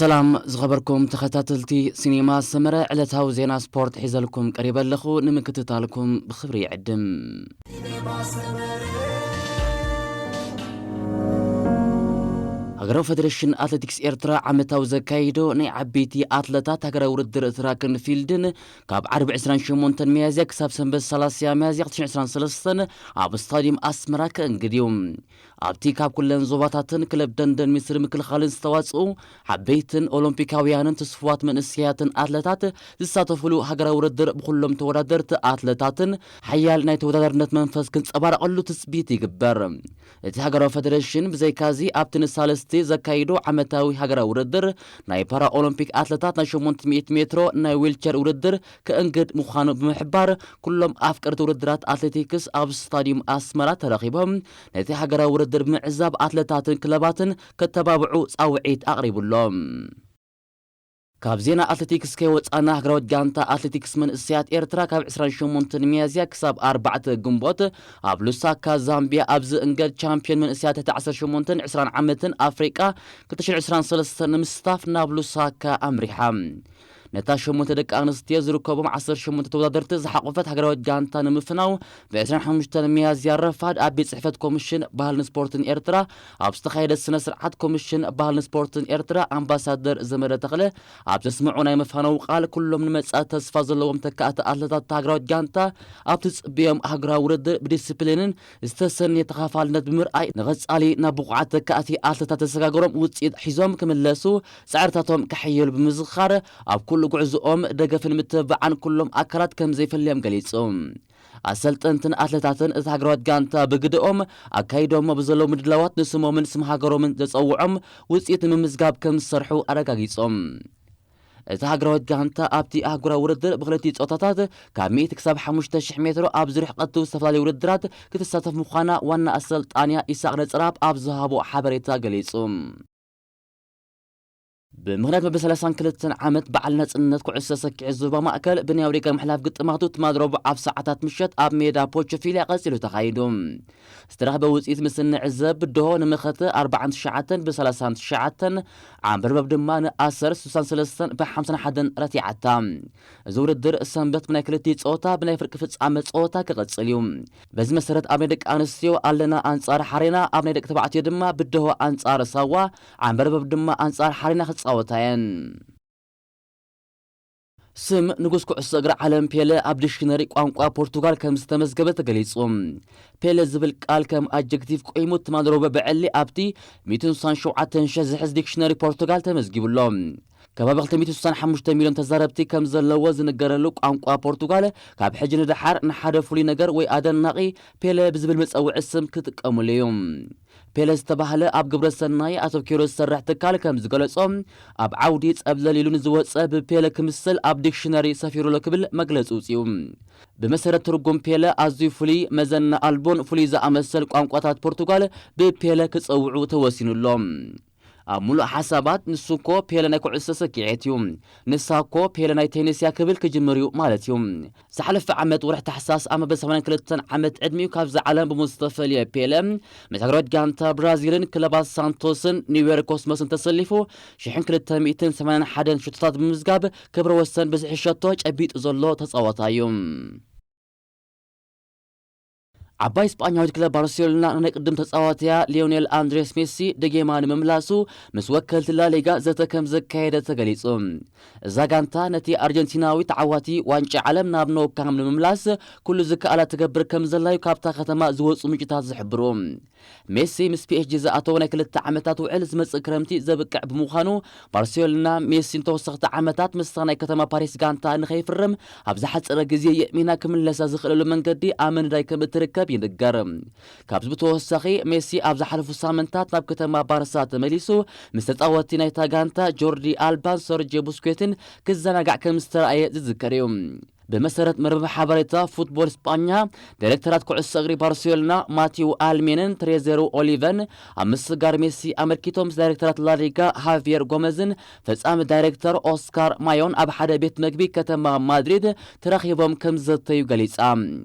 ሰላም ዝኸበርኩም ተኸታተልቲ ሲኔማ ሰመረ፣ ዕለታዊ ዜና ስፖርት ሒዘልኩም ቀሪበ ኣለኹ። ንምክትታልኩም ብኽብሪ ይዕድም። ሃገራዊ ፌደሬሽን ኣትሌቲክስ ኤርትራ ዓመታዊ ዘካይዶ ናይ ዓበይቲ ኣትለታት ሃገራዊ ውድድር ትራክን ፊልድን ካብ ዓርቢ ዕስራን ሸሞንተን ሚያዝያ ክሳብ ሰንበት ሰላሳ ሚያዝያ ክልተ ሽሕን ዕስራን ሰለስተን ኣብ ስታድዩም ኣስመራ ክእንግድ እዩ። ኣብቲ ካብ ኩለን ዞባታትን ክለብ ደንደን ሚኒስትሪ ምክልኻልን ዝተዋፅኡ ዓበይትን ኦሎምፒካውያንን ትስፉዋት መንእሰያትን ኣትለታት ዝሳተፉሉ ሃገራዊ ውድድር ብኩሎም ተወዳደርቲ ኣትለታትን ሓያል ናይ ተወዳዳርነት መንፈስ ክንጸባረቐሉ ትጽቢት ይግበር። እቲ ሃገራዊ ፌደሬሽን ብዘይካዚ ኣብቲ ንሳልስቲ ዘካይዶ ዓመታዊ ሃገራዊ ውድድር ናይ ፓራ ኦሎምፒክ ኣትለታት ናይ ሸሞንተ ሚእቲ ሜትሮ ናይ ዊልቸር ውድድር ክእንግድ ምዃኑ ብምሕባር፣ ኩሎም ኣፍቀርቲ ውድድራት ኣትሌቲክስ ኣብ ስታድዩም ኣስመራ ተረኺቦም ነቲ ሃገራዊ ውድድር ብምዕዛብ ኣትለታትን ክለባትን ከተባብዑ ጻውዒት ኣቕሪቡሎም። ካብ ዜና ኣትሌቲክስ ከይወጻና፣ ሃገራዊት ጋንታ ኣትሌቲክስ መንእሰያት ኤርትራ ካብ ዕስራን ሸሞንተን ሚያዝያ ክሳብ ኣርባዕተ ግንቦት ኣብ ሉሳካ ዛምቢያ ኣብ ዝእንገድ ቻምፒዮን መንእሰያት ትሕቲ ዓሰርተ ሸሞንተን ዕስራን ዓመትን ኣፍሪቃ ክልተ ሽሕን ዕስራን ሰለስተን ንምስታፍ ናብ ሉሳካ ኣምሪሓ። ነታ ሸሞንተ ደቂ ኣንስትዮ ዝርከቦም ዓሰርተ ሸሞንተ ተወዳደርቲ ዝሓቖፈት ሃገራዊት ጋንታ ንምፍናው ብ ዕስራን ሓሙሽተን ሚያዝያ ረፋድ ኣብ ቤት ጽሕፈት ኮሚሽን ባህልን ስፖርትን ኤርትራ ኣብ ዝተኻየደ ስነ ስርዓት ኮሚሽን ባህልን ስፖርትን ኤርትራ ኣምባሳደር ዘመደ ተኽለ ኣብ ዘስምዖ ናይ መፋነዊ ቃል፣ ኩሎም ንመጻኢ ተስፋ ዘለዎም ተካእቲ ኣትለታት እታ ሃገራዊት ጋንታ ኣብ ትጽብዮም ሃገራዊ ውድድር ብዲስፕሊንን ዝተሰነየ ተኻፋልነት ብምርኣይ ንቐጻሊ ናብ ብቑዓት ተካእቲ ኣትለታት ተሰጋገሮም ውጽኢት ሒዞም ክምለሱ ጻዕርታቶም ከሐየሉ ብምዝኻር፣ ኣብ ኩሉ ጉዕዞኦም ደገፍን ምትብባዕን ኩሎም ኣካላት ከም ዘይፈልዮም ገሊጹ። ኣሰልጠንትን ኣትለታትን እታ ሃገራዊት ጋንታ ብግደኦም ኣካይዶሞ ብዘለዉ ምድላዋት ንስሞምን ስም ሃገሮምን ዘጸውዖም ውጽኢት ንምምዝጋብ ከም ዝሰርሑ ኣረጋጊጾም። እታ ሃገራዊት ጋንታ ኣብቲ ኣህጉራዊ ውድድር ብክልቲኡ ጾታታት ካብ ሚእቲ ክሳብ ሓሙሽተ ሽሕ ሜትሮ ኣብ ዝርሕቀቱ ዝተፈላለዩ ውድድራት ክትሳተፍ ምዃና ዋና ኣሰልጣንያ ኢሳቕ ነጽራብ ኣብ ዝሃቦ ሓበሬታ ገሊጹ። ብምኽንያት መበል ሰላሳን ክልተን ዓመት በዓል ናጽነት ኩዕሶ ሰኪዔት ዞባ ማእከል ብናይ ኣውዴጋ ምሕላፍ ግጥማቱ ትማሊ ረቡዕ ኣብ ሰዓታት ምሸት ኣብ ሜዳ ፖርቶፊልያ ቀጺሉ ተኻይዱ። ዝተረኽበ ውጽኢት ምስ እንዕዘብ፣ ብድሆ ንመኸተ ኣርባዓን ትሽዓተን ብ ሰላሳን ትሽዓተን፣ ዓንበርበብ ድማ ንኣሰር ስሳን ሰለስተን ብ ሓምሳን ሓደን ረቲዓታ። እዚ ውድድር ሰንበት ብናይ ክልቲኡ ጸወታ ብናይ ፍርቂ ፍጻመ ጸወታ ክቕጽል እዩ። በዚ መሰረት ኣብ ናይ ደቂ ኣንስትዮ ኣለና ኣንጻር ሓሬና፣ ኣብ ናይ ደቂ ተባዕትዮ ድማ ብድሆ ኣንጻር ሳዋ፣ ዓንበርበብ ድማ ኣንጻር ሓሬና ክጻወታ እየን። ስም ንጉስ ኩዕሶ እግሪ ዓለም ፔለ ኣብ ዲክሽነሪ ቋንቋ ፖርቱጋል ከም ዝተመዝገበ ተገሊጹ። ፔለ ዝብል ቃል ከም ኣጀክቲቭ ቆይሙ ትማሊ ረቡዕ ብዕሊ ኣብቲ ሚእትን ስሳን ሸውዓተን ሽሕ ዝሕዝ ዲክሽነሪ ፖርቱጋል ተመዝጊቡ ኣሎ። ከባቢ ክልተ ሚእትን ስሳን ሓሙሽተ ሚልዮን ተዛረብቲ ከም ዘለዎ ዝንገረሉ ቋንቋ ፖርቱጋል፣ ካብ ሕጂ ንደሓር ንሓደ ፍሉይ ነገር ወይ ኣደናቒ ፔለ ብዝብል መጸውዒ ስም ክጥቀሙሉ እዩ። ፔለ ዝተባህለ ኣብ ግብረ ሰናይ ኣተኪሩ ዝሰርሕ ትካል ከም ዝገለጾ፣ ኣብ ዓውዲ ጸብለል ኢሉ ንዝወጸ ብፔለ ክምስል ኣብ ዲክሽነሪ ሰፊሩሎ ክብል መግለጺ ውጽኡ። ብመሰረት ትርጉም ፔለ ኣዝዩ ፍሉይ፣ መዘና ኣልቦን ፍሉይ ዝኣመሰል ቋንቋታት ፖርቱጋል ብፔለ ክጸውዑ ተወሲኑሎ። ኣብ ሙሉእ ሓሳባት ንሱ እኮ ፔለ ናይ ኩዕሶ ሰኪዔት እዩ፣ ንሳ እኮ ፔለ ናይ ቴኒስ እያ ክብል ክጅምር እዩ ማለት እዩ። ዝሓለፈ ዓመት ወርሒ ታሕሳስ ኣብ መበል ሰማንያን ክልተን ዓመት ዕድሚኡ ካብዛ ዓለም ብሞት ዝተፈልየ ፔለ፣ ምስ ሃገራዊት ጋንታ ብራዚልን ክለባት ሳንቶስን ኒውዮርክ ኮስሞስን ተሰሊፉ ሽሕን ክልተ ሚእትን ሰማንያን ሓደን ሽቶታት ብምምዝጋብ ክብረ ወሰን ብዝሒ ሸቶ ጨቢጡ ዘሎ ተጻዋታይ እዩ። ዓባይ ስጳኛዊት ክለብ ባርሴሎና ንናይ ቅድም ተጻዋትያ ሊዮኔል ኣንድሬስ ሜሲ ደጌማ ንምምላሱ ምስ ወከልቲ ላሊጋ ዘተ ከም ዘካየደ ተገሊጹ። እዛ ጋንታ ነቲ ኣርጀንቲናዊ ተዓዋቲ ዋንጫ ዓለም ናብ ኖካም ንምምላስ ኩሉ ዝከኣላ ትገብር ከም ዘላዩ ካብታ ከተማ ዝወጹ ምንጭታት ዝሕብሩ። ሜሲ ምስ ፒ ኤስ ጂ ዝኣተወ ናይ ክልተ ዓመታት ውዕል ዝመጽእ ክረምቲ ዘብቅዕ ብምዃኑ፣ ባርሴሎና ሜሲ ንተወሰኽቲ ዓመታት ምስታ ናይ ከተማ ፓሪስ ጋንታ ንኸይፍርም ኣብ ዝሓጸረ ግዜ የእሚና ክምለሳ ዝኽእለሉ መንገዲ ኣብ ምንዳይ ከም እትርከብ ይንገር። ካብዚ ብተወሳኺ፣ ሜሲ ኣብ ዝሓለፉ ሳምንታት ናብ ከተማ ባርሳ ተመሊሱ ምስ ተጻወትቲ ናይታ ጋንታ ጆርዲ ኣልባን ሰርጆ ቡስኬትን ክዘናጋዕ ከም ዝተራእየ ዝዝከር እዩ። ብመሰረት መርበብ ሓበሬታ ፉትቦል ስጳኛ፣ ዳይሬክተራት ኩዕሶ እግሪ ባርሴሎና ማቲው ኣልሜንን ትሬዘሩ ኦሊቨን ኣብ ምስጋር ሜሲ ኣመልኪቶም ምስ ዳይሬክተራት ላሊጋ ሃቪየር ጎመዝን ፈጻሚ ዳይሬክተር ኦስካር ማዮን ኣብ ሓደ ቤት መግቢ ከተማ ማድሪድ ተራኺቦም ከም ዝዘተዩ ገሊጻ።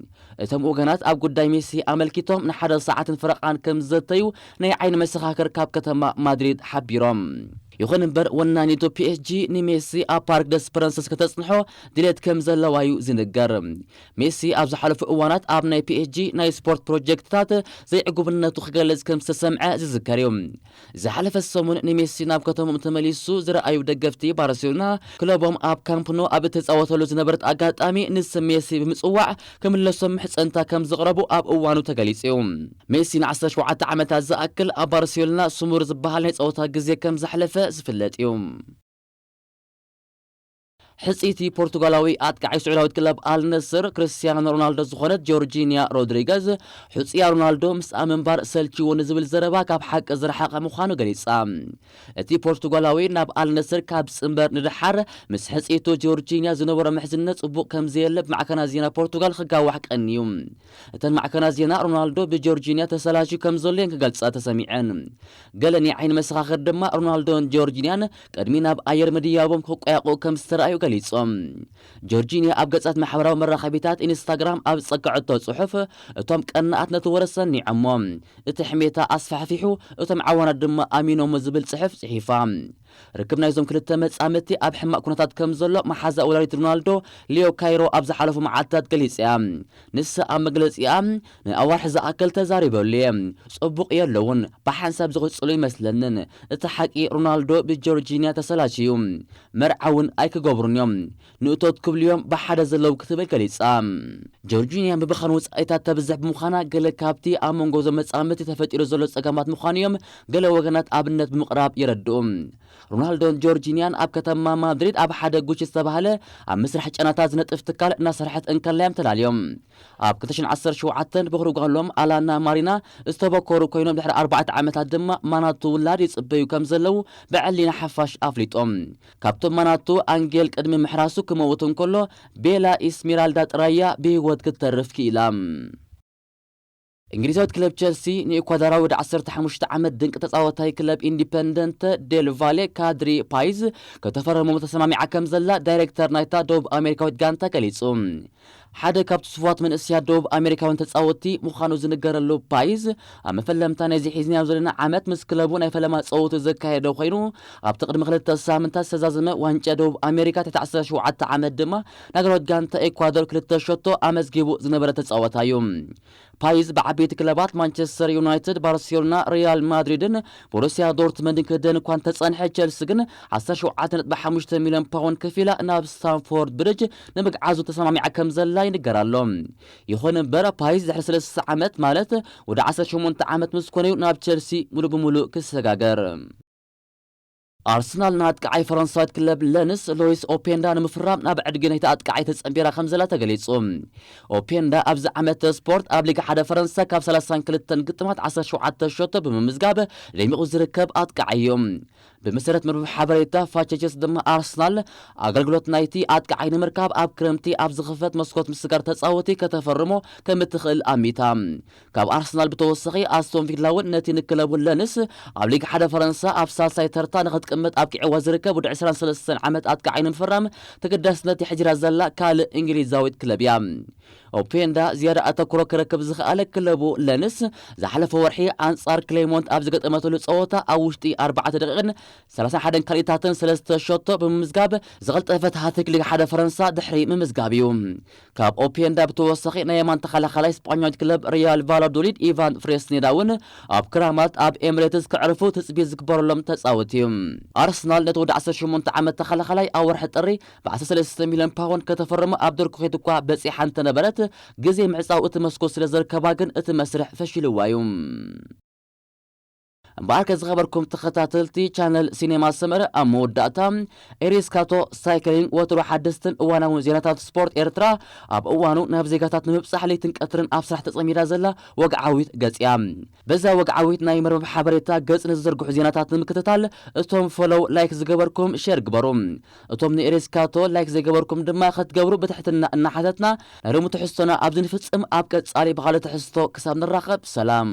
እቶም ወገናት ኣብ ጉዳይ ሜሲ ኣመልኪቶም ንሓደ ሰዓትን ፈረቓን ከም ዝዘተዩ ናይ ዓይኒ መሰኻኽር ካብ ከተማ ማድሪድ ሓቢሮም። ይኹን እምበር፣ ወናኒቱ ፒ ኤስ ጂ ንሜሲ ኣብ ፓርክ ደስ ፕረንሰስ ከተጽንሖ ድሌት ከም ዘለዋ እዩ ዝንገር። ሜሲ ኣብ ዝሓለፉ እዋናት ኣብ ናይ ፒ ኤስ ጂ ናይ ስፖርት ፕሮጀክትታት ዘይዕጉብነቱ ክገልጽ ከም ዝተሰምዐ ዝዝከር እዩ። ዝሓለፈ ሰሙን ንሜሲ ናብ ከተሞም ተመሊሱ ዝረኣዩ ደገፍቲ ባርሴሎና፣ ክለቦም ኣብ ካምፕ ኖ ኣብ እተጻወተሉ ዝነበረት ኣጋጣሚ፣ ንስም ሜሲ ብምጽዋዕ ክምለሶም ምሕጸንታ ከም ዘቕረቡ ኣብ እዋኑ ተገሊጹ እዩ። ሜሲ ን ዓሰርተ ሸውዓተ ዓመታት ዝኣክል ኣብ ባርሴሎና ስሙር ዝበሃል ናይ ጸወታ ግዜ ከም ዘሕለፈ ዝፍለጥ እዩ። ሕጽይቲ ፖርቱጋላዊ ኣጥቃዓይ ስዑዳዊት ክለብ ኣልነስር ክርስቲያኖ ሮናልዶ ዝኾነት ጆርጂኒያ ሮድሪገዝ፣ ሕጹያ ሮናልዶ ምስኣ ምንባር ሰልችዎ ንዝብል ዘረባ ካብ ሓቂ ዝረሓቐ ምዃኑ ገሊጻ። እቲ ፖርቱጋላዊ ናብ ኣልነስር ካብ ዝጽንበር ንደሓር፣ ምስ ሕጽይቱ ጆርጂንያ ዝነበሮ ምሕዝነት ጽቡቕ ከም ዘየለ ብማዕከናት ዜና ፖርቱጋል ክጋዋሕ ቀንዩ። እተን ማዕከናት ዜና፣ ሮናልዶ ብጆርጂንያ ተሰላችዩ ከም ዘሎ እየን ክገልጻ ተሰሚዐን። ገለ ናይ ዓይኒ መሰኻኽር ድማ፣ ሮናልዶን ጆርጂንያን ቅድሚ ናብ ኣየር ምድያቦም ክቋየቑ ከም ዝተረኣዩ ገሊጾም። ጆርጂንያ ኣብ ገጻት ማሕበራዊ መራኸቢታት ኢንስታግራም ኣብ ዝጸግዐቶ ጽሑፍ፣ እቶም ቀናኣት ነቲ ወረ ሰኒዖሞ። እቲ ሕሜታ ኣስፋሕፊሑ፣ እቶም ዓዋናት ድማ ኣሚኖሞ ዝብል ጽሑፍ ጽሒፋ። ርክብ ናይዞም ክልተ መጻምድቲ ኣብ ሕማቕ ኩነታት ከም ዘሎ መሓዛ ወላዲት ሮናልዶ፣ ሊዮ ካይሮ፣ ኣብ ዝሓለፉ መዓልትታት ገሊጻ እያ። ንሳ ኣብ መግለጺኣ፣ "ንኣዋርሕ ዝኣክል ተዛሪበሉ እየ። ጽቡቕ የለውን። ብሓንሳብ ዝቕጽሉ ይመስለንን። እቲ ሓቂ፣ ሮናልዶ ብጆርጂንያ ተሰላችዩ። መርዓ እውን ኣይክገብሩን እዮም። ንእቶት ክብሉ እዮም ብሓደ ዘለዉ" ክትብል ገሊጻ። ጆርጂንያ ምብኻን ወጻኢታት ተብዝሕ ብምዃና፣ ገለ ካብቲ ኣብ መንጎ እዞም መጻምድቲ ተፈጢሩ ዘሎ ጸገማት ምዃኑ እዮም ገለ ወገናት ኣብነት ብምቕራብ የረድኡ። ሮናልዶን ጆርጂንያን ኣብ ከተማ ማድሪድ ኣብ ሓደ ጉቺ ዝተባህለ ኣብ ምስራሕ ጨናታት ዝነጥፍ ትካል እናሰርሐት እንከላ እዮም ተላልዮም። ኣብ ክልተ ሽሕን ዓሰርተ ሸውዓተን ብኹሪ ጓሎም ኣላና ማሪና ዝተበኮሩ ኮይኖም፣ ድሕሪ ኣርባዕተ ዓመታት ድማ ማናቱ ውላድ ይጽበዩ ከም ዘለዉ ብዕሊና ሓፋሽ ኣፍሊጦም። ካብቶም ማናቱ፣ ኣንጌል ቅድሚ ምሕራሱ ክመውት እንከሎ፣ ቤላ ኢስሜራልዳ ጥራያ ብህይወት ክትተርፍ ክኢላ። እንግሊዛዊት ክለብ ቸልሲ ንኢኳዶራዊ ወዲ ዓሰርተ ሓሙሽተ ዓመት ድንቂ ተጻዋታይ ክለብ ኢንዲፐንደንት ዴል ቫሌ ካድሪ ፓይዝ ከተፈረሞ ተሰማሚዓ ከም ዘላ ዳይሬክተር ናይታ ደቡብ ኣሜሪካዊት ጋንታ ገሊጹ። ሓደ ካብቲ ስፉዋት መንእሰያት ደቡብ ኣሜሪካውያን ተጻወትቲ ምዃኑ ዝንገረሉ ፓይዝ፣ ኣብ መፈለምታ ናይዚ ሒዝናዮ ዘለና ዓመት ምስ ክለቡ ናይ ፈለማ ጸወቱ ዘካየደ ኮይኑ፣ ኣብቲ ቅድሚ ክልተ ሳምንታት ዝተዛዘመ ዋንጫ ደቡብ ኣሜሪካ ትሕቲ ዓሰርተ ሸውዓተ ዓመት ድማ ንሃገራዊት ጋንታ ኤኳዶር ክልተ ሸቶ ኣመዝጊቡ ዝነበረ ተጻዋታይ እዩ። ፓይዝ ብዓበይቲ ክለባት ማንቸስተር ዩናይትድ፣ ባርሴሎና፣ ሪያል ማድሪድን ቦሩሲያ ዶርትመንድን ክህደን እኳ እንተጸንሐ፣ ቸልሲ ግን ዓሰርተ ሸውዓተ ነጥቢ ሓሙሽተ ሚልዮን ፓውንድ ከፊላ ናብ ስታንፎርድ ብሪጅ ንምግዓዙ ተሰማሚዓ ከም ዘላ ይንገር ኣሎ። ይኹን እምበር፣ ፓይዝ ድሕሪ ሰለስተ ዓመት፣ ማለት ወዲ ዓሰርተ ሸሞንተ ዓመት ምስ ኮነ እዩ ናብ ቸልሲ ሙሉእ ብሙሉእ ክሰጋገር። ኣርሰናል ንኣጥቃዓይ ፈረንሳዊት ክለብ ለንስ ሎይስ ኦፔንዳ ንምፍራም ናብ ዕድጊ ናይቲ ኣጥቃዓይ ተጸንቢራ ከም ዘላ ተገሊጹ። ኦፔንዳ ኣብዚ ዓመተ ስፖርት ኣብ ሊግ ሓደ ፈረንሳ ካብ ሰላሳን ክልተን ግጥማት ዓሰርተ ሸውዓተ ሸቶ ብምምዝጋብ ደሚቑ ዝርከብ ኣጥቃዓይ እዩ። ብመሰረት መርበብ ሓበሬታ ፋቸቸስ ድማ፣ ኣርሰናል ኣገልግሎት ናይቲ ኣጥቃዓይ ንምርካብ ኣብ ክረምቲ ኣብ ዝኽፈት መስኮት ምስጋር ተጻወቲ ከተፈርሞ ከም እትኽእል ኣሚታ። ካብ ኣርሰናል ብተወሳኺ፣ ኣስቶን ቪላ እውን ነቲ ንክለቡ ለንስ ኣብ ሊግ ሓደ ፈረንሳ ኣብ ሳልሳይ ተርታ ንኽትቅመጥ ኣብቂዕዋ ዝርከብ ወዲ ዕስራን ሰለስተን ዓመት ኣጥቃዓይ ንምፍራም ተገዳስነት የሕጅራ ዘላ ካልእ እንግሊዛዊት ክለብ እያ። ኦፔንዳ ዝያዳ ኣተኩሮ ክረክብ ዝኸኣለ፣ ክለቡ ለንስ ዝሓለፈ ወርሒ ኣንጻር ክሌሞንት ኣብ ዝገጠመትሉ ጸወታ ኣብ ውሽጢ ኣርባዕተ ደቂቕን ሰላሳን ሓደን ካልኢታትን ሰለስተ ሸቶ ብምምዝጋብ ዝቐልጠፈት ሃትሪክ ሊግ ሓደ ፈረንሳ ድሕሪ ምምዝጋብ እዩ። ካብ ኦፔንዳ ብተወሳኺ፣ ናይ የማን ተኸላኻላይ ስጳኛዊት ክለብ ሪያል ቫላዶሊድ ኢቫን ፍሬስኔዳ እውን ኣብ ክራማት ኣብ ኤምሬትስ ከዕርፉ ትጽቢት ዝግበረሎም ተጻወቲ እዩ። ኣርሰናል ነቲ ወዲ ዓሰርተ ሸሞንተ ዓመት ተኸላኻላይ ኣብ ወርሒ ጥሪ ብ ዓሰርተ ሰለስተ ሚልዮን ፓውንድ ከተፈርሞ ኣብ ድርኩኺት እኳ በጺሓ እንተነበረት፣ ግዜ ምዕጻው እቲ መስኮት ስለ ዘርከባ ግን እቲ መስርሕ ፈሺልዋ እዩ። እምበኣርከ ዝኸበርኩም ተኸታተልቲ ቻነል ሲኔማ ሰመረ፣ ኣብ መወዳእታ ኤሪስካቶ ሳይክሊንግ ወትሩ ሓደስትን እዋናውን ዜናታት ስፖርት ኤርትራ ኣብ እዋኑ ናብ ዜጋታት ንምብጻሕ ለይትን ቀትርን ኣብ ስራሕ ተጸሚዳ ዘላ ወግዓዊት ገጽ እያ። በዛ ወግዓዊት ናይ መርበብ ሓበሬታ ገጽ ንዝዝርግሑ ዜናታት ንምክትታል እቶም ፎሎው፣ ላይክ ዝገበርኩም ሼር ግበሩ። እቶም ንኤሪስካቶ ላይክ ዘይገበርኩም ድማ ክትገብሩ ብትሕትና እናሓተትና፣ ናይ ሎሚ ትሕዝቶና ኣብዚ ንፍጽም። ኣብ ቀጻሊ ብኻልእ ትሕዝቶ ክሳብ ንራኸብ ሰላም።